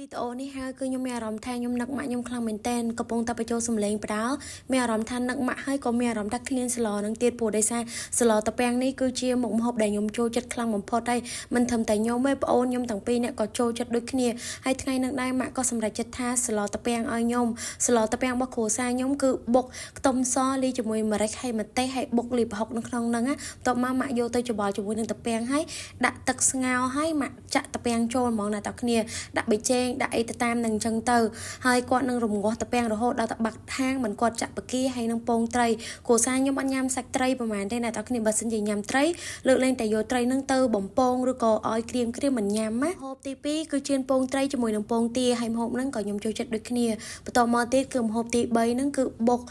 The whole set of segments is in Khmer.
វីដេអូនេះហើយគឺខ្ញុំមានអារម្មណ៍ថាខ្ញុំនឹកម៉ាក់ខ្ញុំខ្លាំងមែនទែនកំពុងតែបញ្ចូលសំឡេងបដាមានអារម្មណ៍ថានឹកម៉ាក់ហើយក៏មានអារម្មណ៍ថាឃ្លានស្លនឹងទៀតព្រោះដោយសារស្លតាពាំងនេះគឺជាមុខម្ហូបដែលខ្ញុំចូលចិត្តខ្លាំងបំផុតហើយមិនត្រឹមតែខ្ញុំទេប្អូនខ្ញុំទាំងពីរនាក់ក៏ចូលចិត្តដូចគ្នាហើយថ្ងៃនឹងដែរម៉ាក់ក៏សម្រេចចិត្តថាស្លតាពាំងឲ្យខ្ញុំស្លតាពាំងរបស់គ្រួសារខ្ញុំគឺបុកខ្ទឹមសលាយជាមួយម្រេចហើយម្ទេសហើយបុកលាយប្រហុកនៅក្នុងហ្នឹងណាបន្ទាប់មកម៉ាក់យកទៅច្របល់ជាមួយនឹងតាពាំងហើយដាក់ទឹកស្ងោរហើយម៉ាក់ចាក់តាពាំងចូលហ្មងណាតើគ្នាដាក់ប៊ីចេងដាក់អីទៅតាមនឹងអញ្ចឹងទៅហើយគាត់នឹងរំងាស់តាពាំងរហូតដល់តែបាក់ហាងមិនគាត់ចាក់បកាហើយនឹងពងត្រីគ្រួសារខ្ញុំអត់ញ៉ាំសាច់ត្រីប្រហែលទេណាតើគ្នាបើសិនជាញ៉ាំត្រីលើកលែងតែយកត្រីនឹងទៅបំពងឬក៏ឲ្យក្រៀមក្រៀមមិនញ៉ាំណាហូបទី2គឺចៀនពងត្រីជាមួយនឹងពងទាហើយម្ហូបហ្នឹងក៏ខ្ញុំចូលចិត្តដូចគ្នាបន្តមកទៀតគឺម្ហូបទី3ហ្នឹងគឺបុក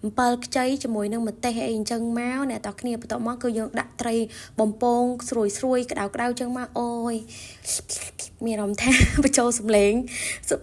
អំពិលខ្ចីជាមួយនឹងម្ទេសអីអញ្ចឹងមកអ្នកតគ្នាបន្ទាប់មកគឺយើងដាក់ត្រីបំពងស្រួយស្រួយក្តៅក្តៅអញ្ចឹងមកអូយមានអារម្មណ៍ថា បញ្ចូលសំឡេង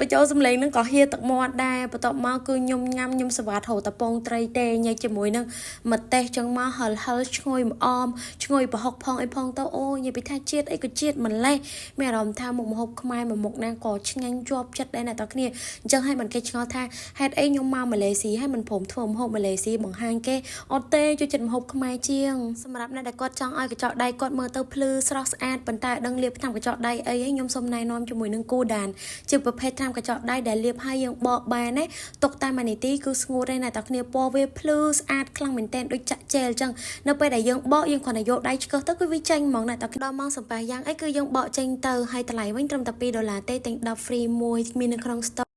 បញ្ចូលសំឡេងហ្នឹងក៏ហៀទឹកមាត់ដែរបន្ទាប់មកគឺខ្ញុំញ៉ាំខ្ញុំស្វាតហូរតពងត្រីទេញ៉ែជាមួយនឹងម្ទេសចឹងមកហិលហិលឈ្ងុយម្អមឈ្ងុយប្រហុកផងអីផងទៅអូយនិយាយពីថាជាតិអីក៏ជាតិម្លេះមានអារម្មណ៍ថាមុខម្ហូបខ្មែរមួយមុខណាក៏ឆ្ងាញ់ជាប់ចិត្តដែរអ្នកតគ្នាអញ្ចឹងហើយមិនគេឆ្ងល់ថាហេតុអីខ្ញុំមកម៉ាឡេស៊ីហើយមិនព្រមធ្វើម្ហូបម៉ាឡេស៊ីបង្ហាញគេអត់ទេចូលចិត្តម្ហូបខ្មែរជាងសម្រាប់អ្នកដែលគាត់ចង់ឲ្យកញ្ចក់ដៃគាត់មើលទៅភ្លឺស្រស់ស្អាតប៉ុន្តែដឹងលាបថ្នាំកញ្ចក់ដៃអីខ្ញុំសូមណែនាំជាមួយនឹងគូដានជាប្រភេទថ្នាំកញ្ចក់ដៃដែលលាបហើយយើងបកបានណាទុកតែមួយនាទីគឺស្ងួតហើយណាតើគ្នាពណ៌វាភ្លឺស្អាតខ្លាំងមែនទែនដូចចាក់ជែលអញ្ចឹងនៅពេលដែលយើងបកយើងគ្រាន់តែយកដៃឆ្កឹះទៅគឺវាចេញហ្មងណាតើដល់ម៉ោងសម្ប៉ះយ៉ាងអីគឺយើងបកចេញទៅហើយតម្លៃវិញត្រឹមតែ2ដុល្លារទេទាំង10 free មួយមាននៅក្នុង store។